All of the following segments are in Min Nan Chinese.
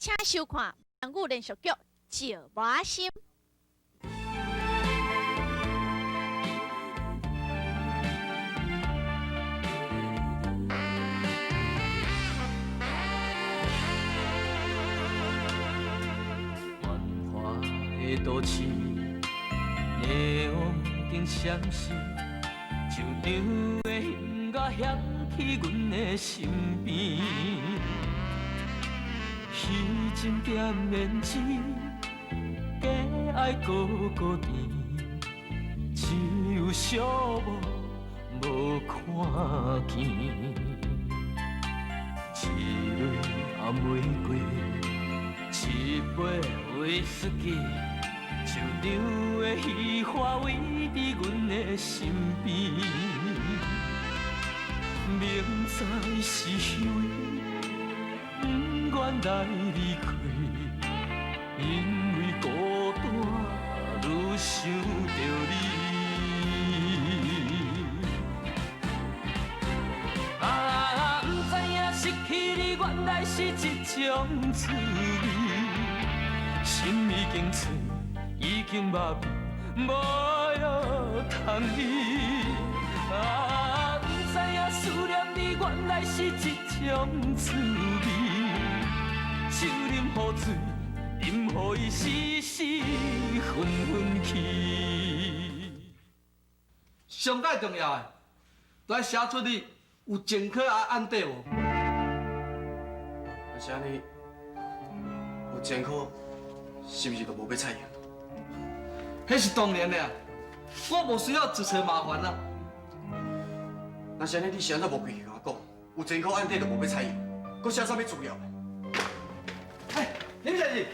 請收看粵語連續劇《石磨心》。繁華的都市，霓虹燈閃爍，球場的音樂響起阮的身邊。彼一點胭脂，假愛閣閣甜，只有寂寞無看見。一蕊红玫瑰，一杯威士忌，球场的虚华围伫阮的身边。明知是虚伪，不愿来离开，因为孤单，愈想著你。啊，不知影失去你，原來是這種滋味。心已經碎，已經麻痹，無藥通醫。啊，不知影思念你，原來是這種滋味。酒啉予醉，飲予伊死死昏昏去。上蓋重要的，就愛寫出你有前科的案底無？若是按呢，有前科，是毋是就無欲採用？彼是當然的啊，我無需要自找麻煩啊。若是按呢，你是按怎無規氣共我講，有前科案底就無欲採用，閣寫啥物資料？哎，林先生。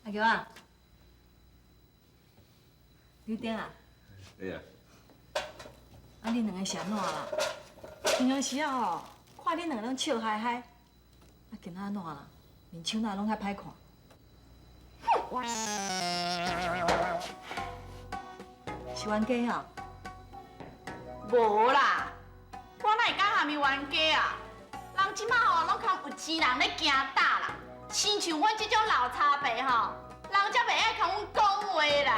阿喬啊，劉丁啊，哎啊，啊，恁兩个是按怎啦？平常時啊吼，看恁兩个攏笑嗨嗨，啊，今仔按怎啦？面相哪攏遐歹看？是冤家啊？無啦，我哪會敢含伊冤家啊？人這馬吼攏較有錢人咧驚打啦，親像阮這種老柴白吼，人才袂愛共阮講話啦。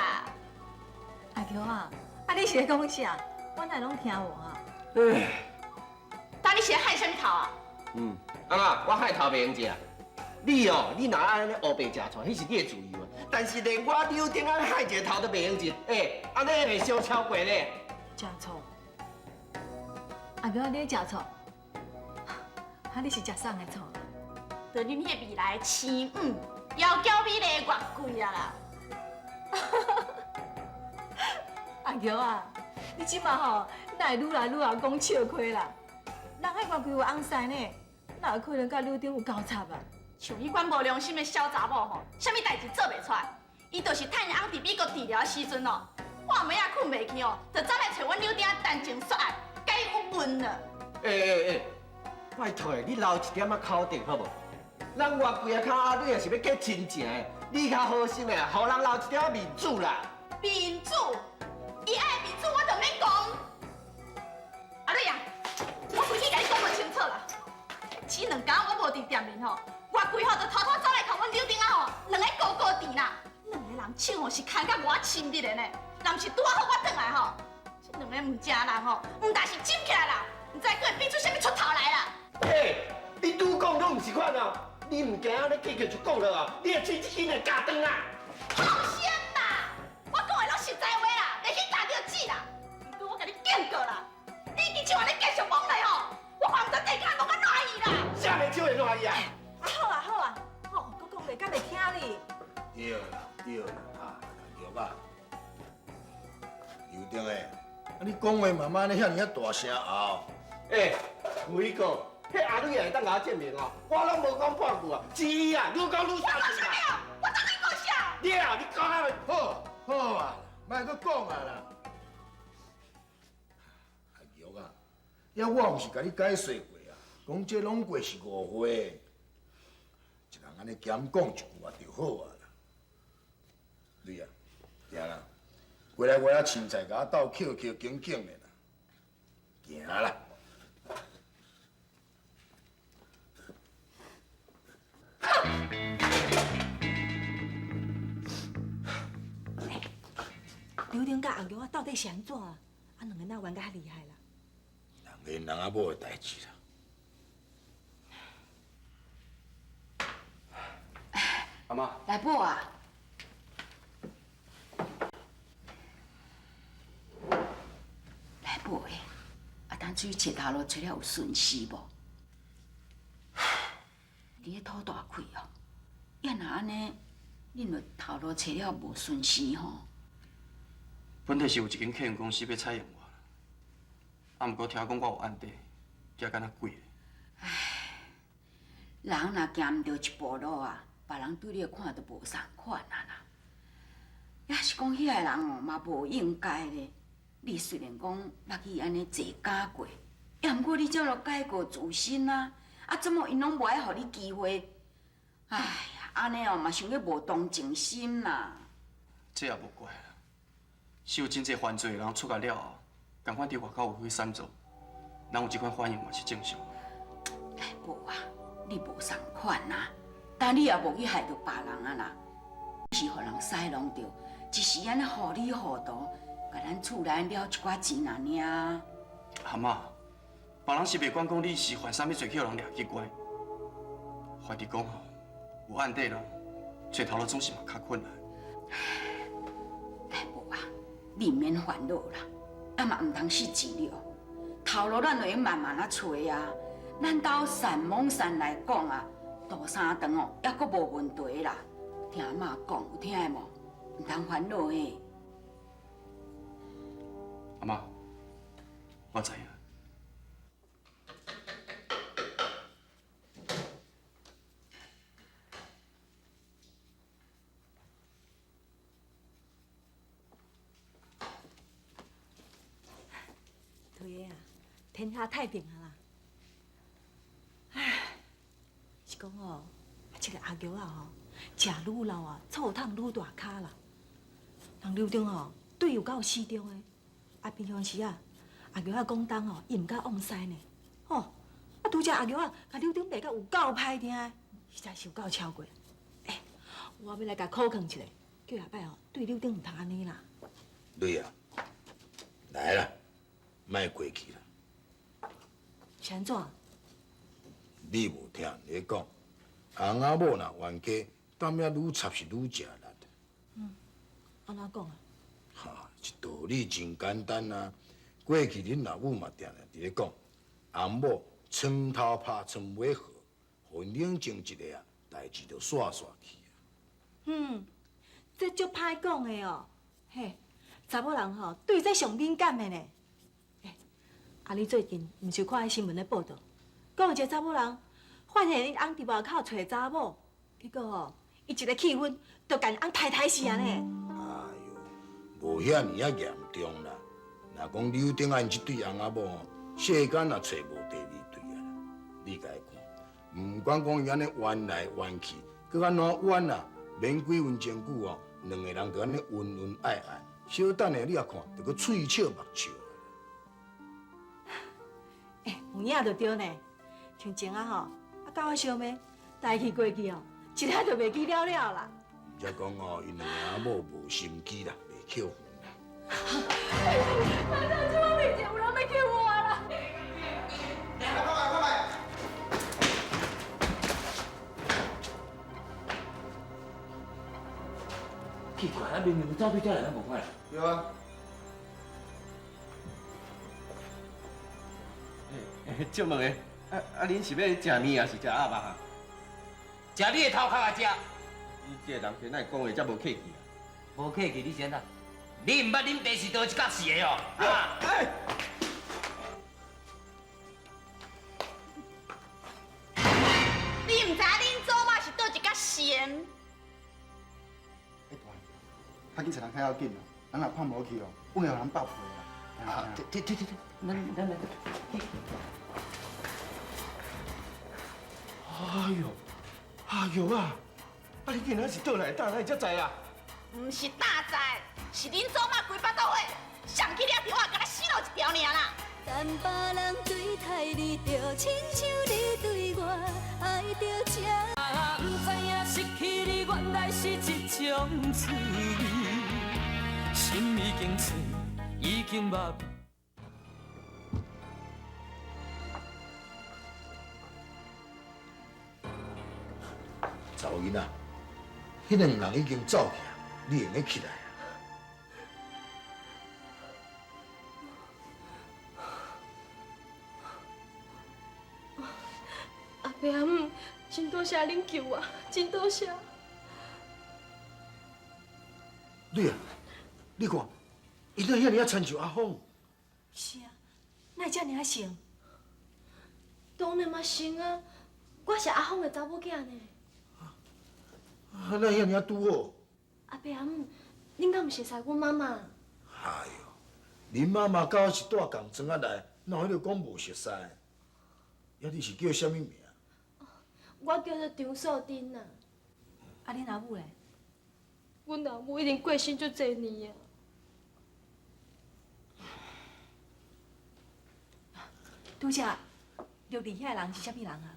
阿喬啊，啊你是咧講啥？我哪會攏聽無啊？唉，但你是咧害啥物頭啊？嗯，阿媽，我害頭袂用食。你哦，你若按呢烏白食錯，彼是你的自由啊。但是連我柳丁仔害一个頭都袂用食，欸，按呢會傷超過咧。食醋？阿喬啊，你咧食醋？啊，你是食啥个醋啦？就恁彼个未來生母，窈窕美麗月桂啊啦！阿喬啊，你這馬吼，哪會愈來愈會講笑話啦？人彼月桂有尪婿呢，哪有可能佮柳丁有交插啊？像彼款無良心的小查某吼，啥物代誌做袂出來。伊就是趁伊翁佇美國治療的時陣哦，半暝仔睏袂去哦，就走來揣阮柳丁仔談情說愛，共伊有問了。欸欸欸，拜託，你留一點仔口德好無？人月桂仔佮阿蕊也是欲結親情的，你較好心的，予人留一點仔面子啦。面子？伊愛面子，我就免講。阿蕊啊，我規氣共你講無清楚啦。這兩工我無佇店面吼，月桂吼就偷偷走來共阮柳丁仔吼，兩个勾勾甜啦。兩个人手吼是牽甲偌親密的呢，若毋是拄仔好我轉來吼，這兩個毋正人吼，毋但是針起來啦，毋知閣會變出啥物出頭來啦。欸，你愈講愈毋是款哦，你毋驚按呢繼續就講落哦，你的喙這根會咬斷啦。放心啦，我講的攏實在話啦，袂去咬著舌啦。毋過我共你警告啦，你這手按呢繼續摸落吼，我看毋知地跤摸甲爛去啦。啥个手會爛去啊？啊好啊好啊，吼，閣講袂，敢袂聽你？對啦對啦，啊，玉啊，劉丁的，啊你講話嘛莫按呢遐爾仔大聲吼。欸，偉哥，彼阿蕊也會當共我證明哦，我攏無講半句啊，是伊啊，愈講愈大聲啦。我到底講啥？你啊，你講啊。好，好啊，莫閣講啊啦。阿玉啊，遐我毋是共你解釋過啊，講這攏過是誤會。一人按呢兼讲一句话就好啊啦。对啊，行啦，过来我遐凊彩共我斗捡捡紧紧的啦，行啦。刘丁佮阿玉仔到底是按怎啊？啊，两个哪冤甲遐厉害啦？人因翁仔某的代志啦。阿妈，来宝啊！来宝的，啊，当初切头路揣了有损失无？伫咧吐大气哦，要若按呢，恁就头路揣了无损失吼。本底是有一间客运公司欲采用我，啊，毋过听讲我有案底，惊敢若鬼。人若行毋著一步路啊，别人对你的看都无仝款啊啦。也是讲遐个人哦，嘛无应该咧。你虽然讲捌去按呢坐监过，也毋过你怎就改过自新啊？啊，怎么𪜶拢无爱予你机会？哎呀，按呢哦嘛伤过无同情心啦。这也无怪啦，是有真济犯罪的人出来了后，仝款伫外口为非散做，人有这款反应嘛是正常。哎，无啊，你无仝款啊，但你也无去害著别人啊啦，是予人使弄著，一时按呢糊里糊涂，共咱厝内了一寡钱尔尔。阿妈，别人是袂管讲你是犯啥物罪去予人掠去关，怀疑讲吼，有案底人，揣头路总是嘛较困难。来无啊，你毋免烦恼啦，啊嘛毋通失志了。头路咱会用慢慢仔揣啊。咱兜善罔善来讲啊，杜三顿哦，犹阁无问题啦。听阿嬷讲，有听的无？毋通烦恼的。阿嬷，我知影。对啊，天下太平啊啦。唉，是讲哦，这个阿玉仔吼，食愈老啊，醋桶愈大跤啦。人刘忠吼，对有够死忠的。啊，平常时啊，阿玉仔讲东吼，伊毋敢往西呢。吼，啊，拄才阿玉仔共刘忠骂甲有够歹听的，实在是有够超过。欸，我欲来共苦劝一下，叫下摆吼对刘忠毋通按呢啦。对啊，来啦，莫过去啦。是按怎？你无听人咧讲，翁仔某若冤家，当仔愈插是愈食力。嗯，按怎讲啊？哈，这道理真简单啊。过去恁老母嘛定定伫咧讲，翁某床头拍床尾和，予𪜶冷静一下啊，代志就煞煞去啊。嗯，这足歹讲的哦。嘿，查某人吼对这上敏感的呢。欸，啊，你最近毋是有看彼新闻咧报道，讲有一个查某人发现𪜶翁伫外口揣查某，结果吼，伊一个气愤，就共翁刣刣死啊呢。哎哟，无遐尔仔严重啦。若讲柳丁仔𪜶这对翁仔某吼，世间也揣无第二对啊啦。你共伊看，毋管讲伊按呢冤来冤去，阁按怎冤啊，免几分钟久哦，两个人就按呢恩恩爱爱。小等下你也看，就阁喙笑目笑。欸，有影就对呢。像前仔吼，啊，佮我相骂，代志过去哦，一下就袂记了了啦。才讲哦，𪜶两个翁仔某无心机啦，袂扣分啦。阿妈，这我面前有人欲扣我啦！快来，快来！奇怪，啊明明走对遮来，敢无看？对啊。欸，借问下，啊，恁是欲食面还是食鸭肉啊？食你的头壳啊食！你这个人哪会讲话遮无客气啊？无客气，你是按怎？你毋捌恁爸是佗一角死的哦？啊！你毋知恁祖妈是佗一角仙？欸，大，较紧找人较要紧啦，咱若拍无去哦，稳会予人爆皮啦。啊，对对对对，咱来。哎呦，阿玉啊，啊你竟然是倒来胆，哪会才知啊？毋是胆知，是恁祖妈规腹肚火，上去掠着我，敢若死路一条尔啦。等别人对待你，就亲像你对我爱著这。毋知影失去你，原来是一种滋味，心已经醉，已经麻痹。查某囡仔，彼两人已经走去啊，你会用得起来啊？阿伯阿姆，真多谢恁救我，真多谢。你啊，你看，伊哪遐尔仔亲像阿峰？是啊，哪会遮尔仔像？当然嘛像啊，我是阿峰的查某囝呢。啊，哪遐尔仔拄好？阿伯阿姆，恁敢毋熟似阮妈妈？哎哟，恁妈妈佮我是住仝庄仔来，哪有彼个讲无熟似？呀，你是叫啥物名？我叫做张素贞啊。啊，恁阿母咧？阮阿母已经过身足济年啊。拄才掠你遐人是啥物人啊？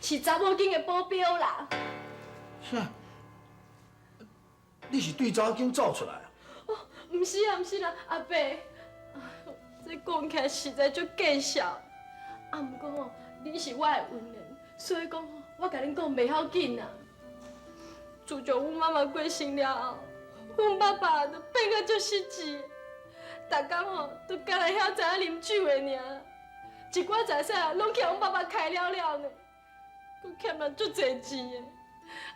是查某囝的保镖啦。啥？你是对查某囝走出来啊？哦，毋是啊，毋是啦，阿伯，哎哟，这讲起来实在足见笑。啊，毋过吼，恁是我的恩人，所以讲吼，我共恁讲袂要紧啊。自从阮妈妈过身了后，阮爸爸就变甲足失智，逐工吼都干焦晓知影啉酒的尔，一寡财产拢去予阮爸爸开了了呢，阁欠人足济钱的，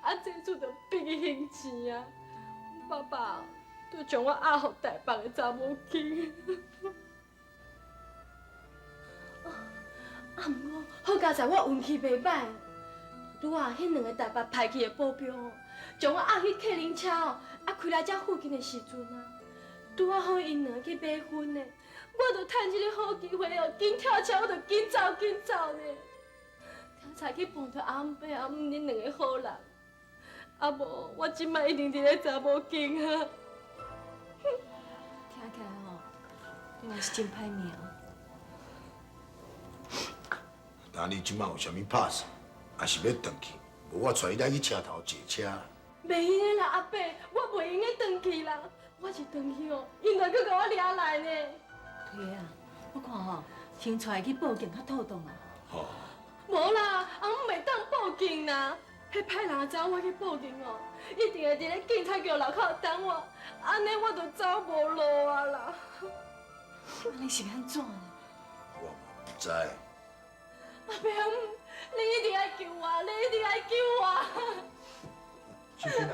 啊，这次就逼伊还钱啊，阮爸爸就将我押予台北的查某囝。啊，毋过好佳哉，我运气袂歹，拄仔彼两个台北派去的保镖吼，将我押去客人车吼，啊开来遮附近的时阵啊，拄仔好𪜶两个去买薰呢，我就趁这个好机会哦，紧跳车，我就紧走紧走呢，才去碰著阿伯阿姆恁两个好人，啊无我这摆一定伫咧查某间啊。听起来吼，你嘛是真歹命。那你这摆有啥物拍算？还是欲转去？无我带你来去车头坐车。袂用的啦，阿伯，我袂用的转去啦。我一转去哦，𪜶就阁共我掠来呢。对啊，我看吼，先带伊去报警较妥当啦。哦。无啦，阿姆袂当报警啦。彼歹人知影我去报警哦，一定会伫咧警察局楼口等我，按呢我就走无路啊啦。按呢是欲按怎呢？我嘛毋知。阿伯阿姆，你一定爱救我，你一定爱救我！秀珍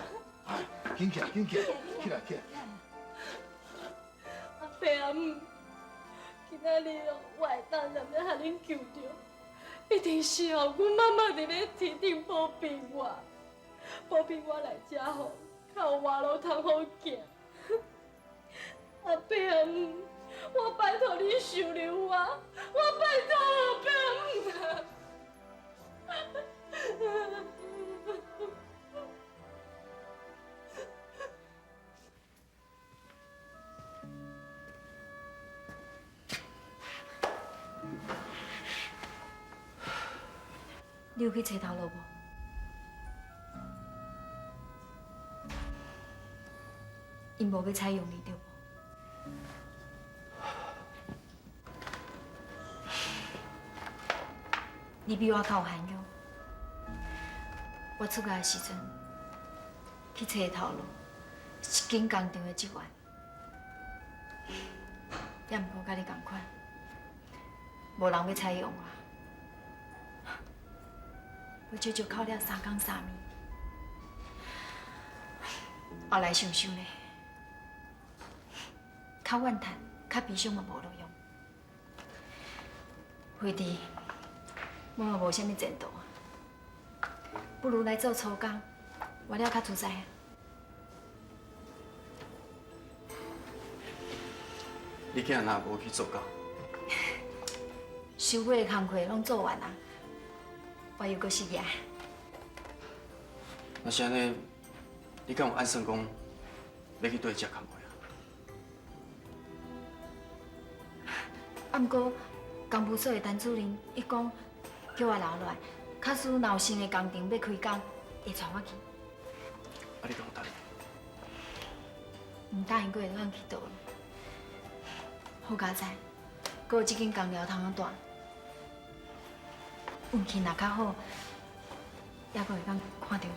啊，紧起来，紧起来，起来，起来！阿伯阿姆，今仔日哦，我会当踮咧予恁救著，一定是哦，阮妈妈伫咧天顶保庇我，保庇我来遮吼，较有活路通好行。阿伯阿姆，我拜托你收留我，我拜托阿伯阿姆。你有去揣头路无？𪜶无欲采用你，对无？你比我较有涵养。我出来的时阵，去揣头路，是一间工厂的职员，也毋过佮你仝款，无人欲采用我。我足足哭了3工3暝，后来想想咧，较怨叹、较悲伤嘛无路用。反正我嘛无啥物前途啊，不如来做粗工，活了较自在啊。你囝若无去做工？收尾的工课拢做完啊，我又阁失业。若是按呢，你敢有按算讲欲去佗位接工课啊？啊，毋过工务所的陈主任伊讲叫我留落来，假使若有新的工程欲开工，会带我去。啊，你敢有答应？毋答应阁会当去佗？好佳哉，阁有这间工寮通蹛，运气若较好，犹阁会当看著你。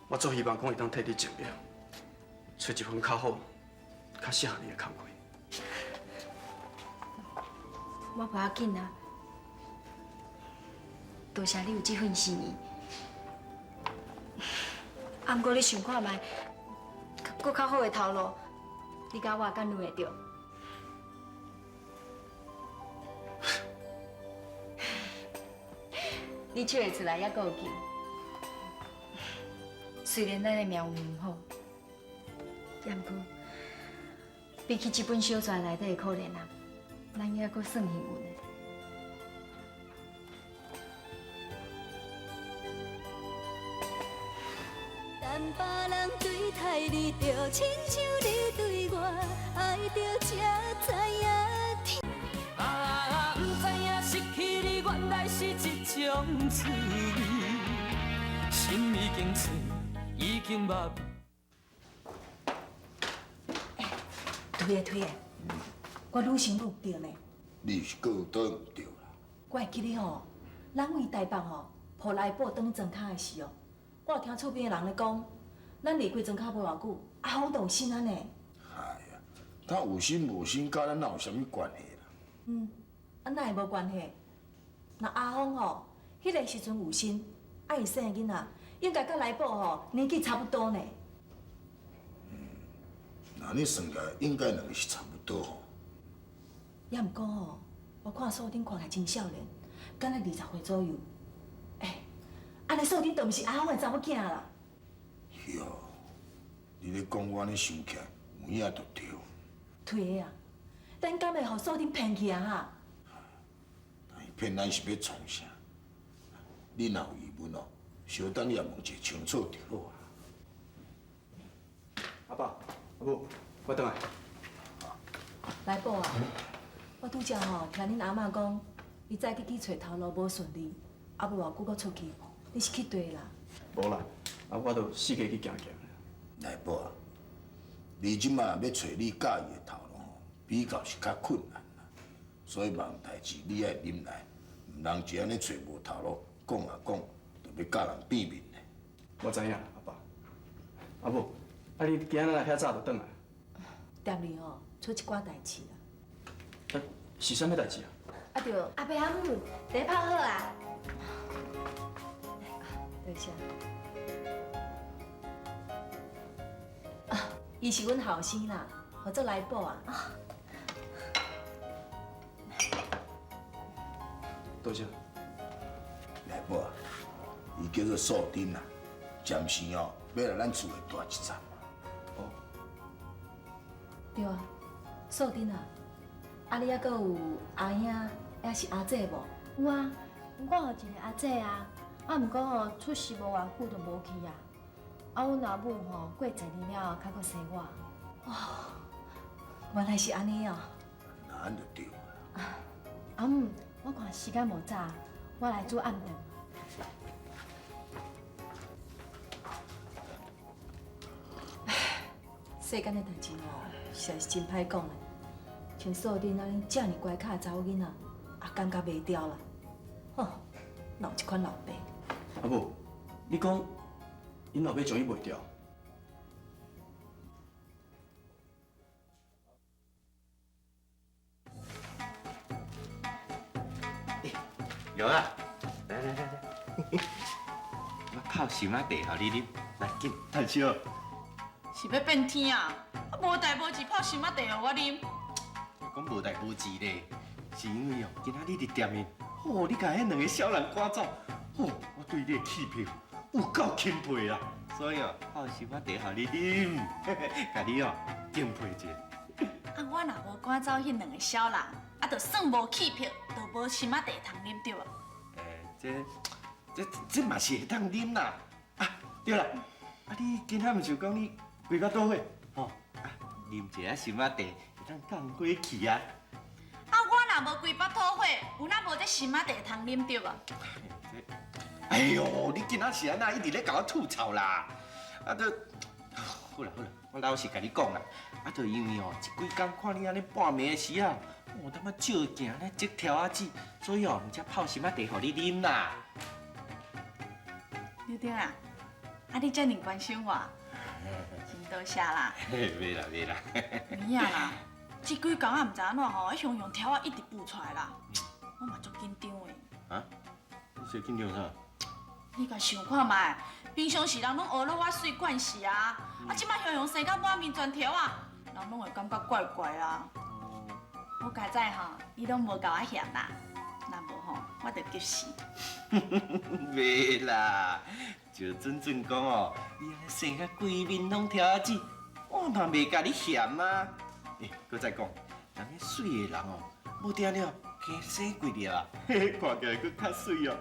我足希望讲会当替你证明，揣一份较好、较适合你的工课。我无要紧啊，多谢你有这份心意。啊，毋过你想看觅，阁较好的头路，你佮我敢轮会著？你笑会出来，犹阁有救。虽然咱的命运毋好，也毋过比起这本小传内底的可怜人，咱犹阁算幸运的。等别人对待你，就亲像你对我，爱著才知影疼。啊，毋知影失去你原来是一种滋味，心已经碎，已经麻痹。推的推的，我愈想愈毋对呢。你是阁有佗毋对啦？我会记得吼，咱为台北吼抱来宝转庄跤的时哦，我有听厝边的人咧讲，咱离开庄跤无偌久，阿峰就有身啊呢。哎呀，他有身无身，佮咱哪有啥物关系啦？嗯，啊哪会无关系？若阿峰吼，彼个时阵有身，啊伊生的囡仔应该佮来宝吼年纪差不多呢。那你算起来，应该两个是差不多吼。也毋过吼，我看素贞看起来真少年，敢若20岁左右。欸，按呢素贞就毋是阿峰的查某囝啦。哟，你咧讲我按呢想起来，有影就对。对啊，咱敢会予素贞骗去啊哈？伊骗咱是欲创啥？你若有疑问哦，小等你也问一下清楚就好啊。阿爸、阿母，我转来。来宝啊，我拄才吼听恁阿嬷讲，伊早起去揣头路无顺利，啊无偌久阁出去，你是去佗啦？无啦，啊我就四界去行行。来宝啊，你这摆欲揣你喜意的头路吼，比较是较困难啦。所以望代志你爱忍耐，毋通一按呢揣无头路，讲啊讲，就欲佮人变面咧。我知影啦，阿爸。阿母，啊你今仔日遐早就转来？店里吼出一寡代志啦。啊，是啥物代志啊？啊对，阿伯阿母，茶泡好啊。多谢。啊，伊是阮后生啦，号做来宝啊。多谢。来宝啊，伊叫做素贞啦，暂时哦欲来咱厝内蹛一阵。哦。对啊，素贞啊，啊你犹阁有阿兄抑是阿姐无？有啊，我有一个阿姐啊，啊，毋过吼出世无偌久就无去啊。啊，阮阿母吼过10年了后，较阁生我。哦，原来是按呢哦。那按就对啊。阿母，我看时间无早，我来煮暗顿。世间的代志吼，实在是真歹讲的。像素贞按呢遮尔乖巧的查某囡仔，也感觉袂牢啦。吼，哪有这款老爸？阿母，你讲，𪜶老爸将伊卖掉？有啊，来来来来，我泡心仔茶予你啉，来紧，趁烧。是欲变天啊！啊，无代无志泡心仔茶予我啉。讲无代无志咧，是因为哦，今仔日伫店面，哦，你共彼两个痟人赶走，哦，我对你的气魄有够钦佩啦，所以哦，泡心仔茶予你啉，共你哦敬佩一下。啊，我若无赶走彼两个痟人，啊，就算无气魄，就无心仔茶通啉对无？這嘛是會當啉啦。啊，對啦，啊你今仔毋是講你規腹肚火，吼？啊，啉一下心仔茶，會當降火氣啊。啊，我若無規腹肚火，有哪無這心仔茶通啉著啊？哎喲，你今仔是按怎一直咧共我吐槽啦？啊，都好啦好啦，我老實共你講啦，啊，就因為哦，這幾工看你按呢半暝的時啊，有淡仔照鏡咧織條仔紙，所以哦，毋才泡心仔茶予你啉啦。劉丁啊，啊你遮爾關心我，真多謝啦。袂啦袂啦。有影啦，這幾工啊毋知按怎吼，彼雄雄條仔一直浮出來啦，我嘛足緊張的。啊？你說緊張啥？你共想看覓，平常時人攏學了我媠慣勢啊，啊，這擺雄雄生甲滿面全條仔，人攏會感覺怪怪啊。好佳哉吼，伊攏無共我嫌啦，若無吼，我就激死。袂啦，就準準講哦，你按呢生甲規面攏條仔紙，我嘛袂共你嫌啊。欸，閣再講，人彼媠的人哦，無定了加生幾粒啊，嘿嘿，看起來閣較媠哦。